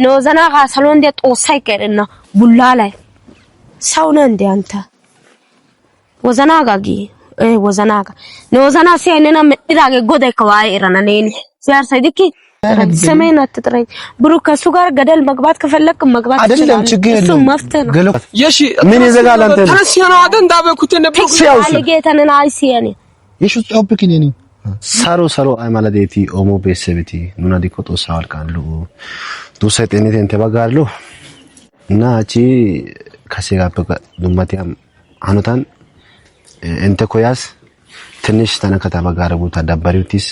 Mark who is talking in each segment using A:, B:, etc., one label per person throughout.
A: Ne wozanaagaa saluwan diya Xoossaykka erenna bullaalay. ሰው ነህ እንዴ አንተ? Wozanaagaa gii? Ee, wozanaagaa. Ne wozanaa siyay nena medhdhidaagee Godaykka waayi erana neeni. ሲያርሳይ ዲኪ ስሜን አትጥራኝ ብሩክ። ከእሱ ጋር ገደል መግባት ከፈለክ መግባት
B: አይደለም
A: ትችላለህ።
B: ችግር
A: እሱ
B: የለውም።
A: መፍትህ ነው።
B: ገሎ
C: የሺ
B: ምን ይዘጋል አንተ?
C: ተነስ ነው አደን ዳበኩት ነበር።
B: ሲያውሱ
A: ባለጌ ተነና አይሲየኒ
D: የሹ ጦብክኝ እኔ
B: Saro saro ay mala deeti Oomo beessebeti nuna dikko Xoossaa wolqqan lo'o duussay xeenete intte baggaara lo'o እና hachi kaseegaappekka dummatiya hanotan inttekko yaas ትንሽ tanakka ta baggaara guuttaa dabbari uttiis.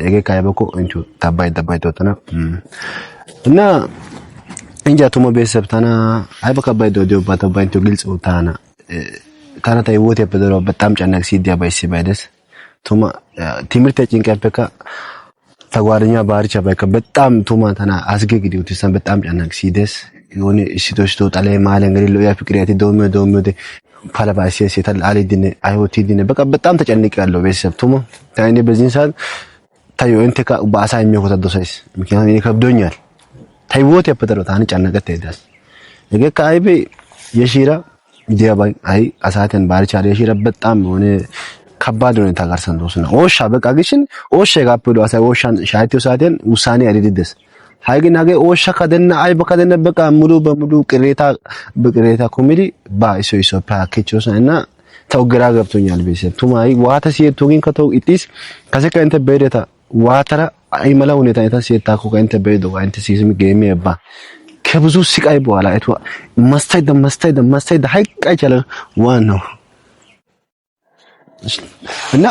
B: Hegeekka aybakko inttiyo dabbaydda baydda oottana እና እንጃ tuma ቤተሰብ tana aybakka baydda odiyo ubbaa inttiyo ግልጽ oottana tana ta hiwootiyappe daruwa በጣም ጨነቅ ሲዲያባይ issibay dees. Tuma ትምህርት ጭንቀያppekka ta ጓደኛ ባርቻ ባይከ በጣም tuma tana asge gidi uttisan በጣም ጨነቅ ሲደስ የሆነ issitoo issitoo xalee maalen geli lo'iya ፍቅሪያቲ doommiyo doommiyoode palabaa issi issi አልሄድን አይወቲድን በቃ በጣም ተጨንቄያለሁ። ቤተሰብ tuma እኔ በዚህን ሰዓት ታዮ እንተ በአሳ የሚኮታ ዶሳይስ ምክንያቱም እኔ ከብዶኛል። ታይወት ያፈጠረው ታኒ ጨነቀት ሄዳስ hegeekka aybee የሺራ ዲያባይ አይ አሳተን ባርቻ የሺራ በጣም የሆነ ከባድ ሁኔታ garsan doosona. Ooshshaa በቃ gishin ooshshay hegaappe do asay ooshshan shaayettiyo saatiyan ውሳኔ eridi hay ግን hagee ooshsha kadenna ayba kadenna በቃ ሙሉ በሙሉ ቅሬታ በቅሬታ ኮሜዲ ባ issoy issuwappe haakkichchosona እና ተው ግራ ገብቶኛል። ቤተሰብ tuma hay waata siyettoogin ተው ixxis kasekka intte be'ideta waatara ay mala ሁኔታ eta siyettaakko intte be'idoogaa intte simi geemmiyaba ከብዙ ስቃይ በኋላ እቷ መስታይደ መስታይደ መስታይደ ሀይቅ አይቻለ ዋናው እና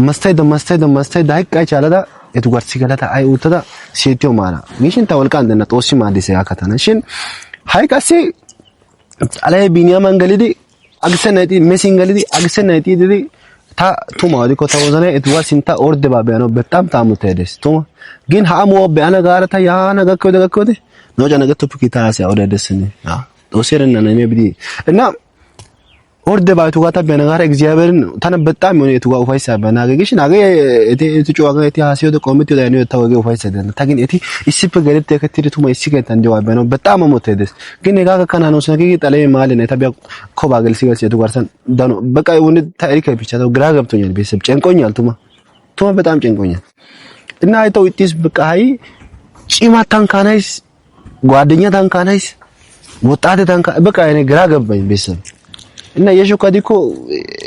B: መስታይደ መስታይደ መስታይደ ሀይቅ አይቻለዳ etu garssi gelada ay uttada siyettiyo maara gishin ta wolqqan de'enna Xoossi maaddiis hegaa katana shin hay qassi xalee Biniyaman gelidi agissenna ixxidi Mesin gelidi agissenna ixxidi ta tuma odikko ta wozanay etugaa sintta orddebaa be'anawu በጣም ታሙተ dees. Tuma ግን ha amuwa be'ana gaara ta yaana gakkiyode gakkiyode nooca nagettoppiki ta haasaya oday desene Xoossi erennan እኔ ብዲ እና orde etugaa ta be'ana gaara እግዚአብሔርን tana በጣም የሆነ etugaa ufayssa be'ana gishin hagee eti eti coo eti haasayiyode qoomettiyode haniyo tawu hegee ufayssa de'enna. Ta ግን eti issippe geletti ekettidi tuma issi keettan diyogaa be'anawu በጣም amottay dees. ግን hegaa gakkana hanoosona giigi xalee maalin eta biya kobaa gelsi gelsi etu garsan dano በቃ የሆነ ta erikke ብቻ ተው ግራ ገብቶኛል። ቤተሰብ ጨንቆኛል። tuma tuma በጣም ጨንቆኛል። እና አይተው ixxis በቃ hay ጭማ ታንካናይስ ጓደኛ ታንካናይስ ወጣት ታንካ በቃ እኔ ግራ ገባኝ ቤተሰብ እና የሹካ ዲኮ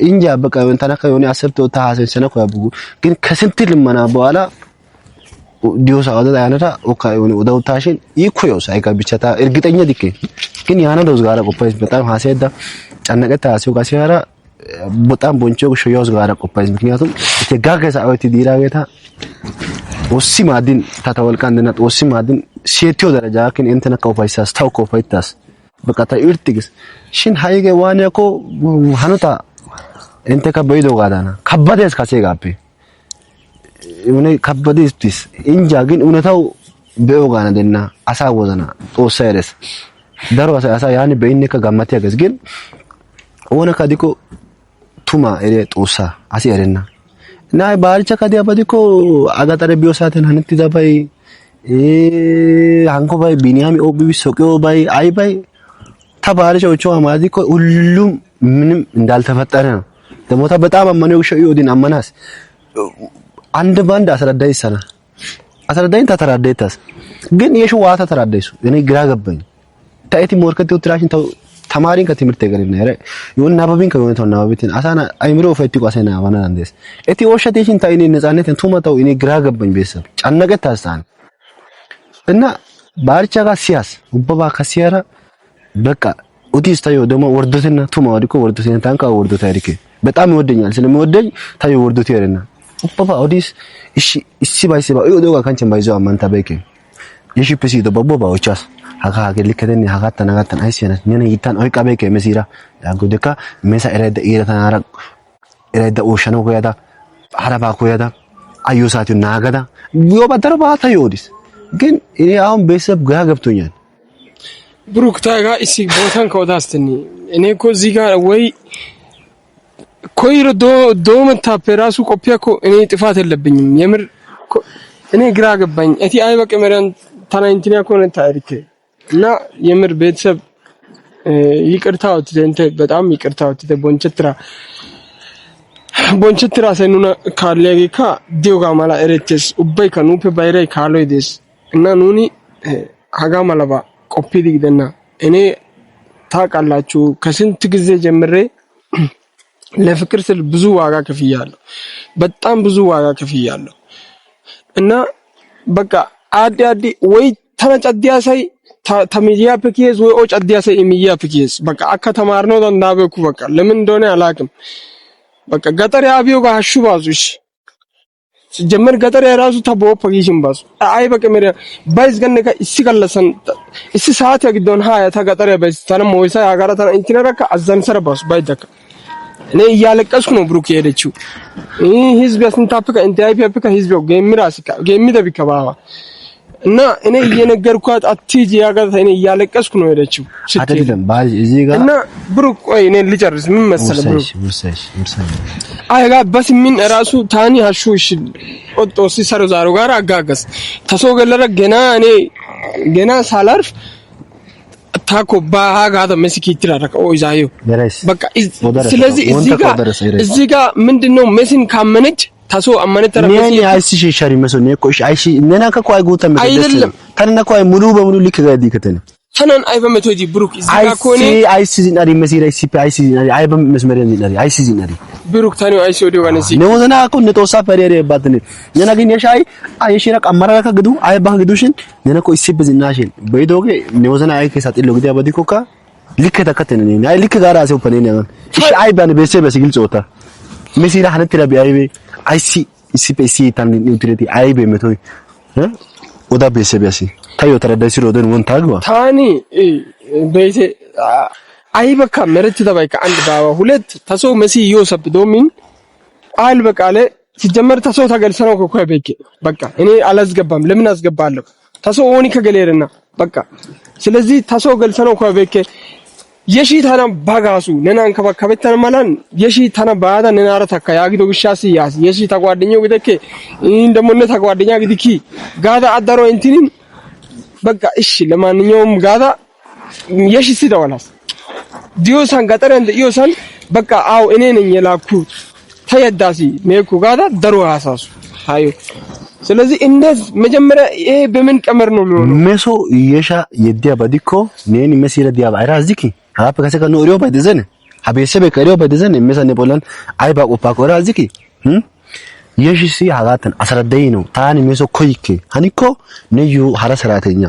B: እንጃ በቃ እንተናከ የሆነ አሰብቶ ታሐሰን ሰነኮ ያቡጉ ግን ከስንት ልመና በኋላ ዲዮሳ ወደ ያነታ ኦካ የሆነ ወደውታሽን ይኩዮስ አይካ ብቻታ እርግጠኛ ዲኬ ግን ያና ዶዝ ጋራ ቆፓይስ በጣም ሐሰዳ ጨነቀታ ሐሲው ጋሲያራ በጣም ቦንቾ ሾዮስ ጋራ ቆፓይስ ምክንያቱም የተጋገዛ አወቲ ዲራጌታ Xoossi maaddin ta ta wolqqan de'enna Xoossi maaddin siyettiyo ደረጃ gakkin inttenakka ufayssaas tawukka ufayttaas. በቃ ta irxxi gis. Shin ha'igee waaniyakko hanota inttekka be'idoogaadaana kabbadees kaseegaappe. የሆነ kabbadi uttiis. Injja ግን እውነታው be'oogaana de'enna asaa wozanaa Xoossay erees. Daro asay asaa yaani be'innekka gammati aggees. ግን oonakka gidikko tumaa eriyay Xoossaa asi erenna. እና ባልቻ ከዲያ በዲኮ አጋጠረ ቢዮ ሳትን hanettidabay hankobay ቢኒያም ኦቢ ሶቂዮባይ አይባይ ta ባልቻ ኦቾ አማዲኮ ሁሉም ምንም እንዳልተፈጠረ ነው። ደግሞ ታ በጣም አመነው ሸዩ ኦዲን አመናስ አንድ ባንድ አስረዳይ ሰና አስረዳኝ ተተራዳይታስ ግን የሹ ዋታ ተራዳይሱ እኔ ግራ ገባኝ። ታይቲ ሞርከት ውትራሽን ተማሪን ከትምህርት ገለና ያረ የሆነ ናባቢን ከሆነ ተው ናባቢትን አሳና አይምሮ ፈቲ ቋሰና ዋና አንደስ እቲ ኦሸቴሽን ታይኔ ነፃነትን ቱመተው እኔ ግራ ገባኝ። ቤተሰብ ጨነቀት ታስታን እና ባርቻ ጋር ሲያስ ውበባ ከሲያራ በቃ ኡቲስ ታዮ ደግሞ ወርዶትና ቱማ ወዲኮ ወርዶትና ታንካ ወርዶታ ያሪኬ በጣም ይወደኛል። ስለሚወደኝ ታዮ ወርዶት ያረና ውበባ ኦዲስ እሺ እሺ ባይሲባ ኦዶጋ ካንቸን ባይዞ አማንታ በይኬ የሺፕሲ ደበቦ ባኦቻስ hagaa hagee likketenne hagaattan hagaattan ayssi hanas nena yiittan oyqqabeykke mesiira yaagiyodekka mesa eraydda iira tanaara eraydda ooshshanawu koyada harabaa koyada ayyo saatiyo naagada giyoba darobaa tayo odiis. ግን እኔ አሁን ቤተሰብ ግራ ገብቶኛል።
C: ብሩክ ታጋ issi ቦታን ከወዳስተኒ እኔ እኮ እዚህ ጋር ወይ ኮይሮ ዶመታፔ ራሱ ቆፒያኮ እኔ ጥፋት የለብኝም። የምር እኔ ግራ ገባኝ። እቲ አይ በቀ መሪያን ታና ኢንቲኒያ ኮነ ታሪኬ እና የምር ቤተሰብ ይቅርታ ወጥተንተ በጣም ይቅርታ ወጥተ ቦንቸትራ ቦንቸትራ asay nuna kaalliyageekka diyogaa mala erettees. Ubbaykka nuuppe bayray kaaloy dees. እና nuuni hagaa malabaa qoppidi gidenna. እኔ ታውቃላችሁ ከስንት ጊዜ ጀምሬ ለፍቅር ስል ብዙ ዋጋ ከፍያለሁ። በጣም ብዙ ዋጋ ከፍያለሁ። እና በቃ አዲ አዲ ወይ ተነጨዲያ ሳይ ተሚዲያ ፒኬስ ወይ ኦ ጨዲያ ሳይ ሚዲያ ፒኬስ በቃ አካ ተማርነው እንዳበኩ በቃ ለምን እንደሆነ አላውቅም። በቃ ገጠር ያቢዮ ጋር አሹ ባዙሽ ሲጀመር ገጠር የራሱ ተቦ ፐጊሽን ባሱ አይ በቃ መሪ ባይዝ ገነካ እሲ ገለሰን እሲ ሰዓት ያግዶን ሃያ ተገጠር ባይዝ ተነ ሞይሳ ያጋራ ተነ ኢንቲነረካ አዘንሰረ ባሱ ባይደካ እኔ እያለቀስኩ ነው ብሩክ የሄደችው። ይህ ህዝብ ያስንታፍካ እንት አይፒ ህዝብ ገሚራስካ ገሚደብካ ባባ እና እኔ እየነገርኳት አትሂጂ ያጋት እኔ እያለቀስኩ ነው ሄደችው።
B: አይደለም ባይ እዚህ ጋር
C: እና ብሩክ ቆይ እኔ ልጨርስ። ምን መሰለህ ብሩክ አይጋ በስሚን ራሱ ታኒ ሀሹ እሺ ኦጦ ሲሰሩ ዛሩ ጋር አጋገስ ተሶ ገለረ ገና እኔ ገና ሳላርፍ ታኮ ባሃጋተ መስኪ ይትራረቀ ኦ ይዛዩ በቃ ስለዚህ እዚህ ጋር ምንድነው መሲን ካመነች ታሶ አማነ
B: ተረፈሲ ነኝ አይሲ ሸሪ መሶ ነኝ እኮ አይሲ ነና ከኮ አይጎተ መሰ
C: አይደለም
B: ተነና ኮ አይ ሙሉ በሙሉ ልክ ጋር ዲከተነ
C: ተነን አይ በመቶጂ ብሩክ እዚህ ጋር
B: ኮኔ አይሲ ዚናሪ መሲራ አይሲ አይሲ ዚናሪ አይ በመስመር ዚናሪ አይሲ ዚናሪ
C: ብሩክ ታኒ አይሲ ወዲዮ ጋር ነሲ
B: ነው ዘና እኮ ነጦሳ ፈሪሪ ባትነ ነና ግን የሻይ አይ የሽራ ቀመራ ከግዱ አይ ባህ ግዱሽን ነና ኮ እሲ በዚናሽን በይዶጌ ነው ዘና አይ ከሳጥሎ ግዲያ በዲኮካ ልክ ተከተነ ነኝ አይ ልክ ጋር አሰው ፈኔ ነው እሺ አይ ባን በሴ በሲግል ጾታ መሲራ ሐነት ረቢ አይቤ ayssi issippe issi hiittan uttideti aybee metoy? Oda beessebiyasi tayyoo taraddayssidooden wonttaaguwa.
C: Taani beyte aybakka merettidabaykka አንድ ባባ ሁለት ተሰው መሲ ዮሰብ ዶሚን ቃል በቃለ ሲጀመር ተሰው ተገልሰነው እኮ በቂ በቃ እኔ አላስገባም። ለምን አስገባለሁ? ተሰው ኦኒ ከገሌርና በቃ ስለዚህ ተሰው ገልሰነው እኮ በቂ የሺ ታና ባጋሱ ነናን ከባከበተን ማላን የሺ ታና ባዳ ነናራ ተካ ያግዶ ግሻሲ ያስ የሺ ታጓደኛው ግደከ ይህን ደሞ እነ ታጓደኛ ግድኪ ጋዳ አዳሮ እንትንን በቃ እሺ፣ ለማንኛውም ጋዳ የሺ ሲደዋላስ ዲዮሳን ገጠር እንደ ዲዮሳን በቃ አው እኔ ነኝ የላኩት ተየዳሲ ሜኩ ጋዳ ደሮ ያሳሱ አዩ። ስለዚህ እንደዚህ መጀመሪያ ይሄ በምን ቀመር ነው የሚሆነው?
B: ሜሶ የሻ የዲያ ባዲኮ ኔኒ መሲረ ዲያ ባይራ ዚኪ hagaappe kasekka nu eriyobay dizene ha beessebekka eriyobay dizene mesanne bollan aybaa qoppaakko eraazikki yeshisi hagaattan asaraddayino taani meso koyikke hanikko neyyo hara ሰራተኛ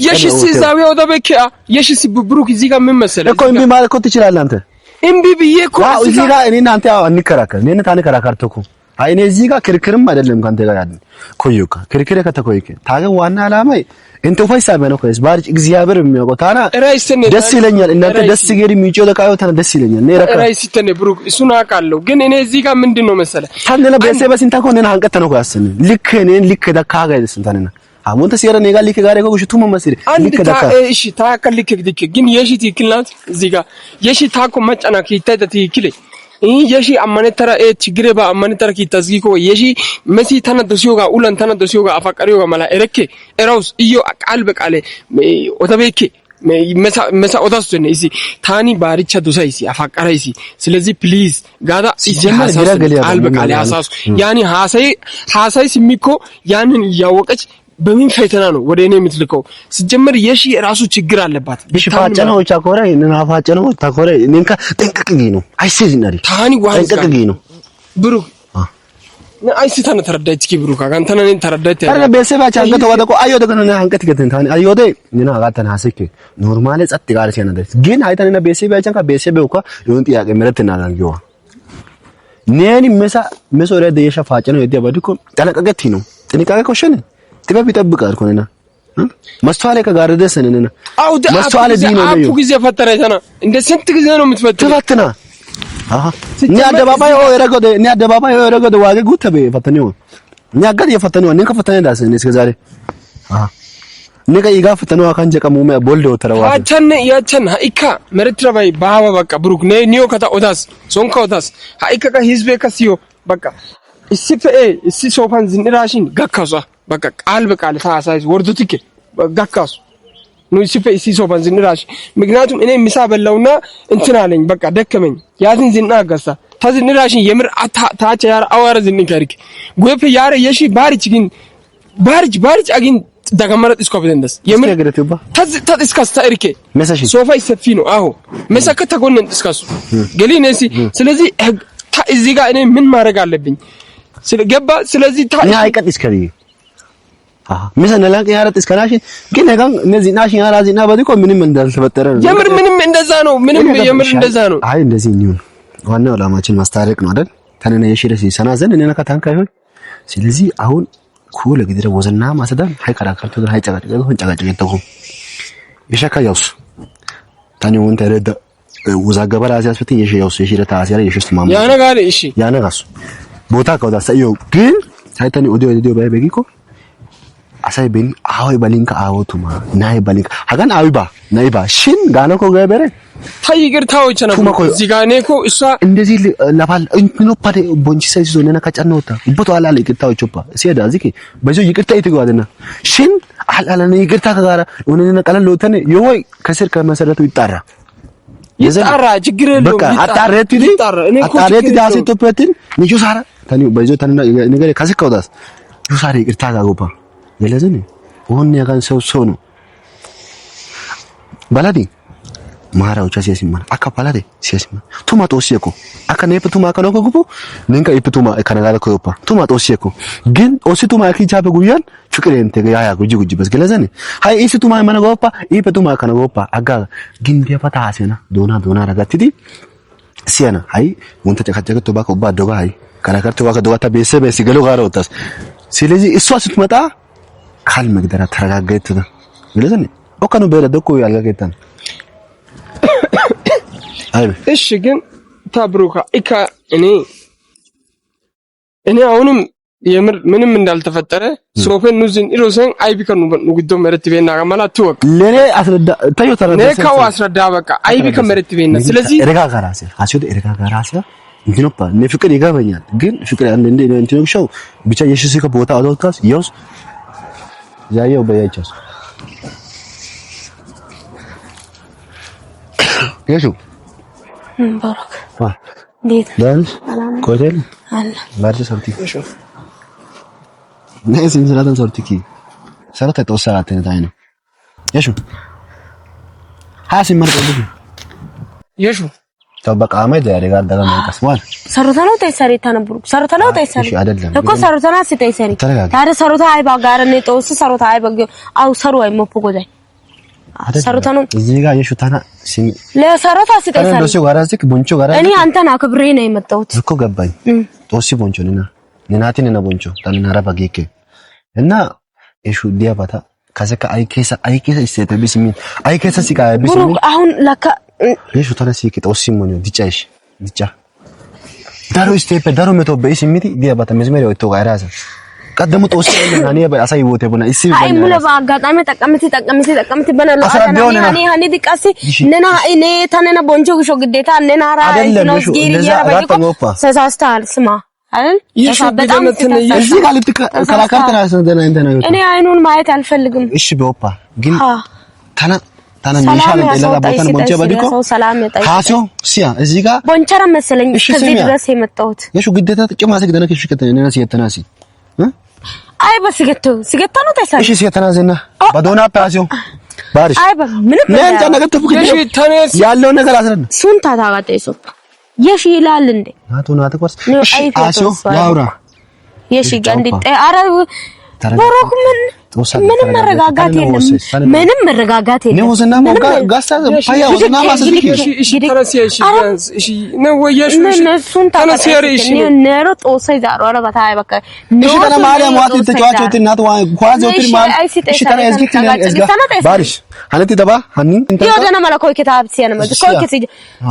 C: የሽሲ እዛው ወደበኪ የሽሲ ብሩክ እዚህ ጋር ምን መሰለህ
B: እኮ እምቢ ማለት እኮ ትችላለህ አንተ።
C: እምቢ ብዬ እኮ
B: እዚህ ጋር እኔና አንተ አንከራከር እኔና ታንከራከር እኮ አይ እኔ እዚህ ጋር ክርክርም አይደለም ካንተ ጋር ያለን ኮዩካ ክርክር ከተኮይከ ታገ ዋና አላማይ እንተ ፋይሳ በነው ከስ ባርጭ እግዚአብሔር የሚያውቀው ታና ደስ ይለኛል። እናንተ ደስ ገሪ የሚጮ ለቃዮ ታና ደስ ይለኛል። ነራ
C: ራይስተነ ብሩክ እሱን አውቃለሁ፣ ግን እኔ እዚህ ጋር ምንድነው መሰለህ
B: ታነና በሰ በስንታ ኮ ነና አንቀተ ነው ያስን ልክ እኔን ልክ ደካ ጋር ስንታነና አሞንተ ሲያረ ኔጋ ልክ ጋር ኮ ሽቱ መመስል
C: ልክ ደካ እሺ ታከ ልክ ልክ ግን የሺ ትክክል ናት። እዚህ ጋር የሺ ታኮ መጫና ኪታተ ትክክል የሺ ammanettara ችግሬ ammanettara kiittas giikko የሺ መሲ tana dosiyogaa ulan tana dosiyogaa afaqariyogaa mala erekke erawus iyyo ቃል በቃል odabeekke መሳ odasu isi taani ባሪቻ ዶሳይሲ አፋቀራይሲ ስለዚህ ፕሊዝ ጋዳ ቃል በቃል ሀሳሱ ያኒ ሀሳይ ሀሳይ ሲሚኮ ያንን እያወቀች በምን ፈተና ነው ወደ እኔ የምትልከው? ሲጀመር የሺ ራሱ ችግር አለባት።
B: እሺ ፋጨ ነው ቻኮረ ነና ፋጨ ነው ታኮረ ነንካ ጥንቅቅ ነው አይሲዝ ነሪ
C: ታኒ ዋንስ
B: ጥንቅቅ ነው
C: ብሩክ አይሲ ታነ ተረዳች ኪ ብሩክ አጋንተና ነን ተረዳች
B: አረ ቤተሰባች አንገተ ወደቆ አዮ ደገነ አንገት ገተን ታኒ አዮ ደ ነና አጋተን ሀስክ ኖርማል ጸጥ ጋር ሲያነደ ግን አይተንና ቤተሰባችን ካ ቤተሰብ እኮ ይሁን ጥያቄ ምረትና ላንጊዋ ነኒ መሳ መሶ ረደ የሻ ፋጨ ነው የዲያ ባዲኮ ጠነቀቀቲ ነው ጥንቃቄ ኮሸነ ጥበብ ይጠብቃል እኮ ነና መስተዋል ከጋረደ ሰነነና
C: መስተዋል ዲኖ ነው ጊዜ ፈተረ ተና እንደ ስንት ጊዜ ነው የምትፈትነው?
B: ትፈትና አሃ እኛ አደባባይ ኦ የረገደ እኛ አደባባይ ኦ የረገደ ዋገ ጉተበ ፈተኒው እኛ ጋር የፈተኒው እኔ ከፈተነ ዳስ እኔ እስከ ዛሬ አሃ እኔ ከይጋ ፈተኒው አካን ጀቀሙ መ ቦልዶ ተረዋ
C: አቸን ያቸን ሃኢካ መረትረባይ ባባ በቃ ብሩክ ነ ኒዮ ከታ ኦዳስ ሶንካ ኦዳስ ሃኢካ ከ ህዝቤ ከሲዮ በቃ issippe issi soofan zin'iraashin gakkaasu በቃ ቃል በቃል ታሳይዝ ወርዱትኬ ጋካሱ ኑ issippe issi soofan zin"idaashi ምክንያቱም እኔ ምሳ በላውና እንትን አለኝ በቃ ደከመኝ። ያትን ዝና አጋሳ ታዝንራሽን የምር ታቸ ያር አዋረ ዝን ከርክ ጉየፈ ያረ የሺ ባርች ግን ባርች ባርች አግን ደገመረ እስኮ ብደንደስ የምር ታዝ ታስካስ ታርኬ ሶፋይ ሰፊ ነው። አዎ መሰከ ተጎነን እስካሱ ገሊ ነሲ ስለዚህ እዚህ ጋር እኔ ምን ማድረግ አለብኝ? ስለገባ ስለዚህ ታ
B: አይቀጥ እስከሪ ምሰን ለላንቅ ያረት እስከናሽ ግን ነጋን እነዚህ ናሽ ያራዚ እና በዲኮ ምንም እንዳልተፈጠረ ነው።
C: የምር ምንም እንደዛ ነው። ምንም የምር እንደዛ ነው።
B: አይ እንደዚህ ይሁን። ዋናው ዓላማችን ማስታረቅ ነው አይደል? ተነነ የሽረ ሲሰና ዘን እኔ ነካ ታንካ ይሆን። ስለዚህ አሁን ኩለ ግድረ ወዘና ማሰዳን ሃይ ከራከርቱ ሃይ ጨቃጨቀ ሆን ጨቃጨቀ ተው የሸካ ያውስ ታኒ ወንተ ረዳ ወዛገበራ ሲያስፈት የሽ ያውስ የሽረ ታሲያ የሽስ ማማ
C: ያነጋል እሺ
B: ያነጋሱ ቦታ ከወዳ ሰዮ ግን ሳይታኒ ኦዲዮ ኦዲዮ ባይ በጊኮ asay beni aaway balinka aawo tuma na'ay balinka hagan aawi baa na'i baa shin gaana ko gaybere
C: ታይ ይቅርታዎች ነው እዚህ ጋር እኔ እኮ እሷ
B: እንደዚህ ለባል እንትኖ ፓደ ቦንቺሳ ይዞ ነና ካጫነውታ ቦቶ አላለ ይቅርታዎች ኦፓ ሲሄዳ እዚህ በዚ ይቅርታ ይትጓደና ሽን አላለ ይቅርታ ከጋራ ሆነና ቀለል ለውተን የሆይ ከስር ከመሰረቱ ይጣራ
C: ይጣራ ችግር የለውም።
B: በቃ አጣሬት ይዲ አጣሬት ዳስ ኢትዮጵያትን ንጁ ሳራ ታኒ በዚ ታኒ ነገር ካስከውዳስ ጁሳራ ይቅርታ ጋጎባ ገለዘን ሆን ያጋን ሰው ሰው ነው ባላዲ ማራው ቻ ሲያሲማ አካ ባላዲ ሲያሲማ ቱማ ጦሲየኮ አካ ኔፕ ቱማ ከኖ ኮጉ ንንከ ኢፕ ቱማ ከነጋለ ኮዮፓ ቱማ ጦሲየኮ ግን ኦሲ ቱማ አኪቻ በጉያን ፍቅር እንተ ያ ያ ጉጂ ጉጂ በስ ገለዘን ሃይ ኢሲ ቱማ ማነ ጎፓ ኢፕ ቱማ ከነ ጎፓ አጋ ግን ዲያፓታ አሴና ዶና ዶና ረጋቲዲ ሲያና ሃይ ወንተ ጨካጨከ ቶባ ኮባ ዶጋ ሃይ ከራከር ቶባ ከዶጋ ታቤሰ በሲ ገሎ ጋር ወጣስ ስለዚህ እሷ ስትመጣ ካል መግደራ ተረጋጋይት ገለዘን ኦካኑ በለ ደኮ ያልጋገታን
C: እሺ ግን ታብሩካ እካ እኔ እኔ አሁንም የምር ምንም እንዳልተፈጠረ ሶፈን ኑዝን ኢሮሰን አይቢከኑ ንጉዶ መረት ቤና ከማላ ትወቅ
B: ለኔ አስረዳ ታዩ ተረዳ
C: እኔ ካው አስረዳ በቃ አይቢከ መረት ቤና ስለዚህ
B: ረጋ ጋራሴ አስወደ ረጋ ጋራሴ እንትኖፓ እኔ ፍቅር ይገባኛል፣ ግን ፍቅር አንድ እንደ እንትኖ ሾው ብቻ የሽሲከ ቦታ አዶካስ የውስ ያየው በያቻስ የሹ
A: ባረክ እንዴት
B: ቆይተል ባርቸ ሰርቲ ነይ ሲንሰላተን ሰርቲ ኪ ሰረተ ተወሰራተን ታይነ የሹ ሃሲ መርጠ
C: የሹ
B: ተበቃ አመይ ዳሪ ጋር ደጋ መንቀስ ዋል
A: ሰሩተና ተይሰሪ ተነብሩ ሰሩተና ተይሰሪ
B: አይደለም
A: እኮ ሰሩተና ሲተይሰሪ ታዲያ ሰሩታ አይባ ጋር ነው ጦስ ሰሩታ አይባ አው ሰሩ አይ ሞፖ ጎዳይ ሰሩተና
B: እዚህ ጋር የሹታና ሲሚ
A: ለሰሩታ ሲተይሰሪ
B: ዶሲ ጋር እዚህ ቦንቾ ጋር
A: እኔ አንተን አክብሬ ነው የመጣሁት
B: እኮ ገባኝ። ጦሲ ቦንቾ ነና ነናቲን ነና ቦንቾ ታንና ረባ ጌኬ እና የሹ ዲያባታ ከሰካ አይ ኬሳ አይ ኬሳ ይሰተ ቢስሚ አይ ኬሳ ሲቃ ቢስሚ
A: አሁን ለካ
B: የሹታና ሲቂ ጦሲ ሞኞ ዲጫይሽ ዲጫ ዳሮ ስቴፕ ዳሮ መቶ በይ ሲሚቲ ዲያባታ መዝመሪያው ይተው አይራሰ ቀደሙ ጦስ ናኒ አሳይ ቦቴ ቦና እሲ
A: አይ ሙለ በአጋጣሚ ጠቀምቲ ጠቀምቲ ጠቀምቲ በነሎ አዳኒ ሃኒ ዲቃሲ ነና እኔ ታነና ቦንቾ ግሾ ግዴታ ነና ራ ነው ጊሪ ያረባይኮ ተሳስተሃል። ስማ አይደል በጣም
B: እዚህ ጋር ልትከራከር ተናሰደና እንተና
A: እኔ አይኑን ማየት አልፈልግም።
B: እሺ በኦፓ ግን ታና ታና ሚሻል እንደላ ቦታን ቦንቸ በዲኮ ሃሲዮ ሲያ እዚህ ጋር
A: ቦንቸራ መሰለኝ ከዚህ ድረስ የመጣሁት
B: የሹ ግዴታ ጥጭማ ሰግደና ከሽ ከተነና ሲየተናሲ
A: አይ በስገቶ ስገቶ ነው ተሳይ
B: እሺ ሲየተናዘና በዶና ፓሲዮ ባሪሽ
A: አይ በምንም
B: ለእንተ ነገር ተፍክ ያለው ነገር አስረዳ
A: ሱንታ ታጋጠይሶ የሺ ይላል እንዴ
B: ናቱ ናቱ ቆርስ እሺ አሲዮ ያውራ
A: የሺ ጋንዲ አረ ቦሮክ ምን ምንም መረጋጋት የለም። ምንም መረጋጋት የለም።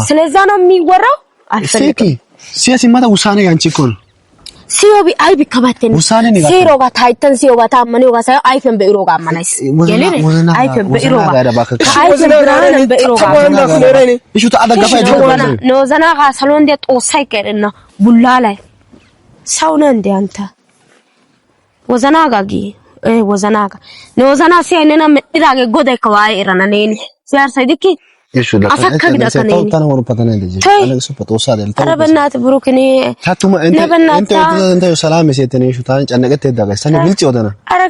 A: ስለዛ ነው የሚወራው። አልፈልግም።
B: ሲያሲማታ ውሳኔ ያንቺ እኮ ነው
A: ሲዮቢ አይቢ ከባተን ሲሮጋ ታይተን ሲዮጋ ታመኔዮጋ ሳይሆን አይፈን በኢሮጋ አማናይስ አይፈን በኢሮጋ አይፈን ብርሃንን በኢሮጋ ነወዘናጋ ሰሎን ዲያ ጦሳይ ከረና ቡላ ላይ ሰው ነህ እንዴ አንተ? ወዘናጋ ጊ Wozanaaga ne wozanaa siyay nena medhdhidaagee Godaykka waayi erana neeni siyarssa gidikkii? Asakka gidakka neeni. ተይ ኧረ በእናትህ ብሩክ እኔ
B: ne በእናትህ
A: ኧረ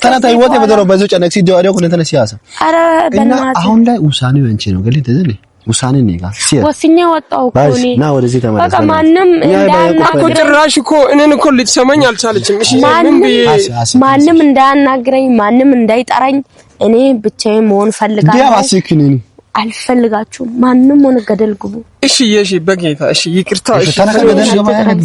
A: ከዚህ በኋላ ኧረ በእናትህ
B: አሁን ላይ ውሳኔው ያንቺ ነው። ገሊ ተዘለ ውሳኔ ነው ጋር ሲያ
A: ወስኜ ወጣሁ እኮ እኔ
B: ና ወደዚህ ተመለስ።
A: በቃ ማንም
C: እኮ
A: እንዳያናግረኝ
C: ጭራሽ እኮ እኔን እኮ ልትሰማኝ አልቻለችም። እሺ ምን
A: ማንም
C: ብዬ
A: ማንም እንዳያናግረኝ ማንም እንዳይጠራኝ እኔ ብቻዬን መሆን ፈልጋለሁ። አልፈልጋችሁም። ማንም ሆነ ገደል ግቡ።
C: እሺ የሺ በጌታ እሺ፣ ይቅርታ እሺ፣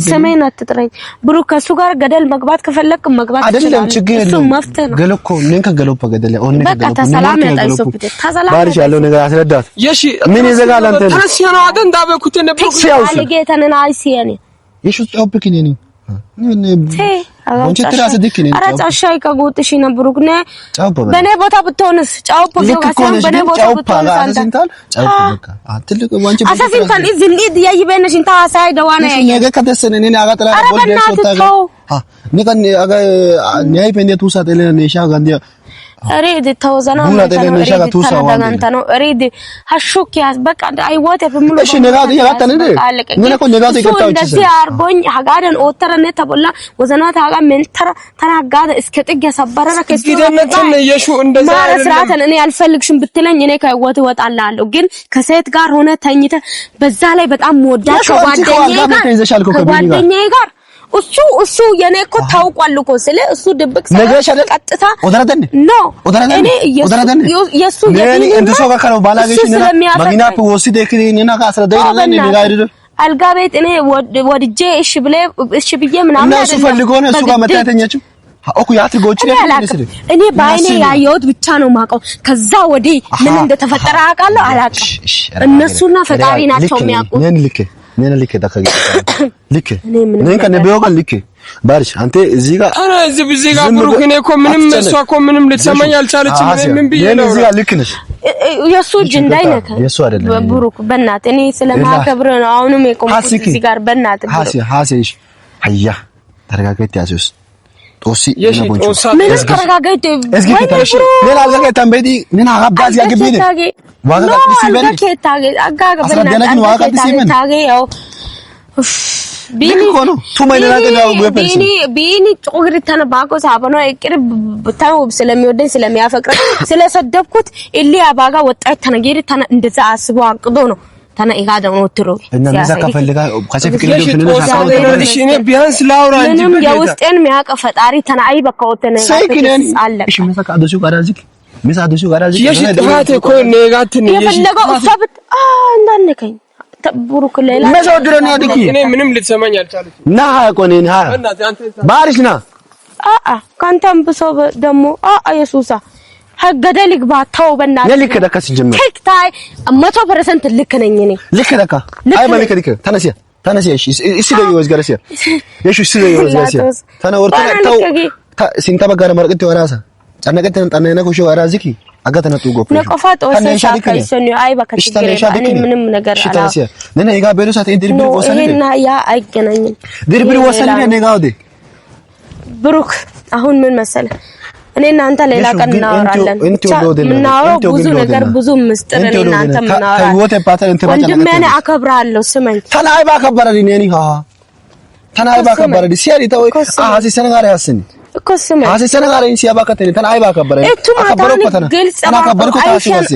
A: ስሜን አትጥረኝ ብሩክ። ከእሱ ጋር ገደል መግባት ከፈለክ መግባት
B: አይደለም ችግር
A: እሱ
B: የለውም።
A: መፍትሄ ነው።
B: ገለኮ ነን ከገለኮ ገደለ ኦኔ
A: በቃ ተሰላም ያጣይሶ ተሰላም
B: ባልሽ ያለው ነገር አስረዳት።
C: የሺ
B: ምን ይዘጋል አንተ
C: ተነስ ነው አደን ዳበኩት ነበር
A: ባለጌ ተነና አይሲየኔ
B: የሹ ጦብክ ነኝ
A: በኔ ቦታ ብትሆንስ እንደዚህ አርጎኝ ሀጋደን ኦተረኔ ተቦላ ወዘናት ሀጋ ሜንተራ ተናጋደ እስከ ጥግ የሰበረረ
C: ግደነትን የሹ እንደዛ
A: ማረ ስርዓትን እኔ አልፈልግሽም ብትለኝ እኔ ከህይወት እወጣልሃለሁ። ግን ከሴት ጋር ሆነ ተኝተ በዛ ላይ በጣም መወዳት ከጓደኛዬ ጋር እሱ እሱ የኔ እኮ ታውቋል እኮ ስለ እሱ ድብቅ ቀጥታ no እኔ የሱ አልጋ ቤት እኔ ወድጄ እሺ ብለ እሺ ብዬ ምናምን
B: እና እሱ ፈልጎ ነው እሱ ጋር መታ የተኛችው።
A: እኔ በአይኔ ያየሁት ብቻ ነው የማውቀው። ከዛ ወዲህ ምን እንደተፈጠረ አውቃለሁ አላውቅም። እነሱና ፈጣሪ ናቸው የሚያውቁት።
B: ምን ልክ ልክ ነን ከነ ቢወቀን ልክ ባርሽ አንተ እዚህ ጋር
C: ኧረ እዚህ እዚህ ጋር ብሩክ፣ እኔ እኮ ምንም እሷ እኮ ምንም ልትሰማኝ አልቻለችም። እኔ ምን ብዬ ነው
B: እዚህ ጋር ልክ ነሽ።
A: የእሱ እጅ እንዳይነካ
B: የእሱ አይደለም
A: ብሩክ፣ በእናትህ እኔ ስለማከብር ነው አሁንም የቆምኩት እዚህ ጋር በእናትህ
B: ሀሲ ሀሲ እሺ፣ አያ ተረጋጋት ያሲስ ጦሲ
A: ምንም ተረጋጋት።
B: እስኪ ከተሽ ሌላ አልጋ ከተንበዲ ምን አጋባዝ ያግቢኝ
A: ዋጋ ቢኒ ጮግሪ ተነባኮ ሳበኖ እቅር ተው ስለሚወደኝ ስለሚያፈቅረኝ ስለሰደብኩት እሊ አባጋ ወጣት ተነገሪ ተነ እንደዛ አስቦ አቅዶ ነው ተነ ኢጋደ ነው
C: እኔ ቢያንስ ላውራ እንጂ
A: ምንም የውስጤን የሚያውቅ ፈጣሪ ተነ አይ በቃ ወተነ አለ
C: የሺ ጥፋቴ እኮ ኔጋትን
A: የፈለገው እሷ ብት እንዳነከኝ ብሩክ ሌላ
C: እኔ ምንም ልትሰማኝ አልቻለችም።
B: ና ቆኔን ሀ ባሪሽ ና
A: አአ ካንተም ብሶ ደግሞ አአ የሱሳ ገደል ይግባ። ተው በእናትህ
B: ልክ ደካ ሲጀምር
A: ታይ 100% ልክ ነኝ እኔ
B: ልክ ደካ አይ ማለት ልክ ተነሲ ተነሲ እሺ እሺ ደይ ወዝ ገረሲ እሺ እሺ ደይ ወዝ ገረሲ ተነ ወርተ ተው ሲንታ በጋረ መርቅት ወራሳ ጨነቀተን ጠነነ ኮሽ ወራዚኪ አጋተነ ጡጎ
A: ነቆፋ ጦሰ ሳካይሰኒ አይ በቃ ችግር እኔ ምንም ነገር አላ
B: ነነ ይጋ በሉ ሰዓት ድርብር ወሰነ
A: ይሄና ያ አይገናኝም።
B: ድርብር ወሰነ ነጋ ወዲ
A: ብሩክ አሁን ምን መሰለ እኔ እናንተ ሌላ ቀን እናወራለን። የምናወራው ብዙ ነገር ብዙ ምስጢር እኔ እናንተ የምናወራለን። ወንድሜ እኔ አከብርሃለሁ፣ ስመኝ
B: ተናይ ባከበረኒ ነኒ ሃ ተናይ ባከበረኒ ሲያሪ ተው አሃሲ ሰነጋሪ ያስኒ
A: እኮ ስመኝ
B: አሲ ሰነጋሪ ሲያባ ከተኒ ተናይ ባከበረኒ
A: ግልጽ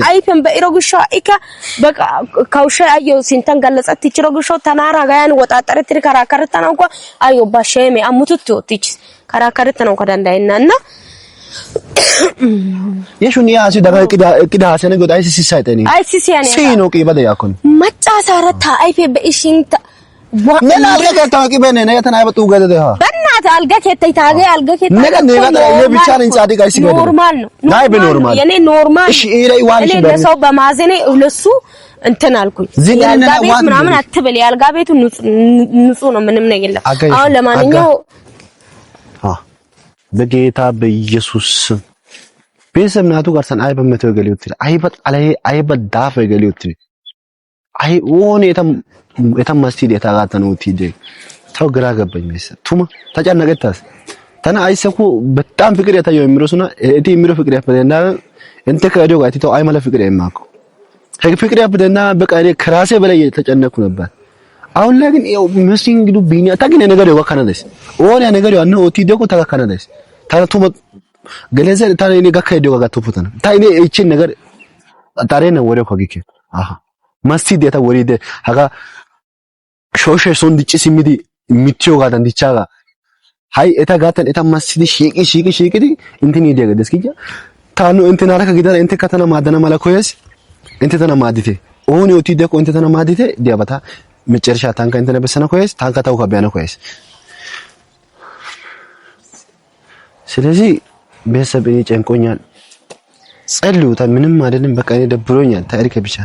A: አይፈን በኢሮግሾ ኢካ በቃ ከውሻ አየው ሲንተን ገለጸት ይችሮግሾ ተናራ ጋያን ወጣጠረት ከራከርተና እንኳ አዮ ባሸሜ አሙቱት ወጥች ከራከርተና እንኳ ዳንዳይና እና
B: የሹን ያሲ daga qida hasene god aysi sisayteni
A: aysi siyane
B: sino qibada yakon
A: maccasaara ta ayfe be'ishin
B: nena alga keetta qibene ne tan ayba xuugade ha
A: በእናትህ አልጋ keettay taagee አልጋ keettay
B: ነገ ነገ እኔ ብቻ ነኝ ጻድቅ አይሲ ገደ
A: normal ነው
B: ናይ በ normal
A: የኔ normal
B: እሺ ኢረይ ዋልሽ
A: እኔ ለሰው በማዘኔ ለሱ እንትን አልኩኝ። የአልጋ ቤት ምናምን አትበል። የአልጋ ቤቱ ንጹህ ነው፣ ምንም ነገር የለም። አሁን ለማንኛው
B: በጌታ በኢየሱስ ቤተሰብ ናቱ ጋርሰን አይበ መቶ ገሊ ውትሪ አይበ አላይ አይበ ዳፈ ገሊ ውትሪ አይ ወን የተም የተም መስቲድ የተጋተነ ውትሪ ተው ግራ ገባኝ። ቤተሰብ ቱማ ተጨነቀታስ Tana ayssako በጣም ፍቅር ያታየው የሚሮሱና እቲ የሚሮ ፍቅር ያፈደና እንተ ከዲዮ ጋር ቲቶ አይ ማለ ፍቅር የማኮ ፍቅር ያፈደና በቃ እኔ ከራሴ በላይ የተጨነኩ ነበር። አሁን ላይ ግን ያው መስንግ ዱ ቢኛ ታግነ ነገር ያው ካናደስ ኦን ያ ነገር ያው ነው ኦቲ ደኮ ታጋ ካናደስ ታቱ ገለዘ ታኔ እኔ ጋካ ዲዮ ጋር ተፈተና ታይኔ እቺን ነገር ታሬ ነው ወሬው ከጊኬ አሃ መስቲ ዴታ ወሪደ ሀጋ ሾሼ ሶን ዲጭ ሲሚዲ ሚትዮ ጋር እንዲቻጋ hay eta gaatan eta massidi shiiqi shiiqi shiiqidi intin yiidiyaga des kiyya taanu inttenaara gidada inttekka tana maaddana mala koyays. Intte tana maaddite. Ooni oottidi diyakko intte tana maaddite diyabata መጨረሻ ታንካ intena bessana koyays. Tankka tawukka be'ana koyays. ስለዚህ ቤተሰብ እኔ ጨንቆኛል። ጸልዩ። ምንም አይደለም። በቃ እኔ ደብሮኛል። ታሪክ ብቻ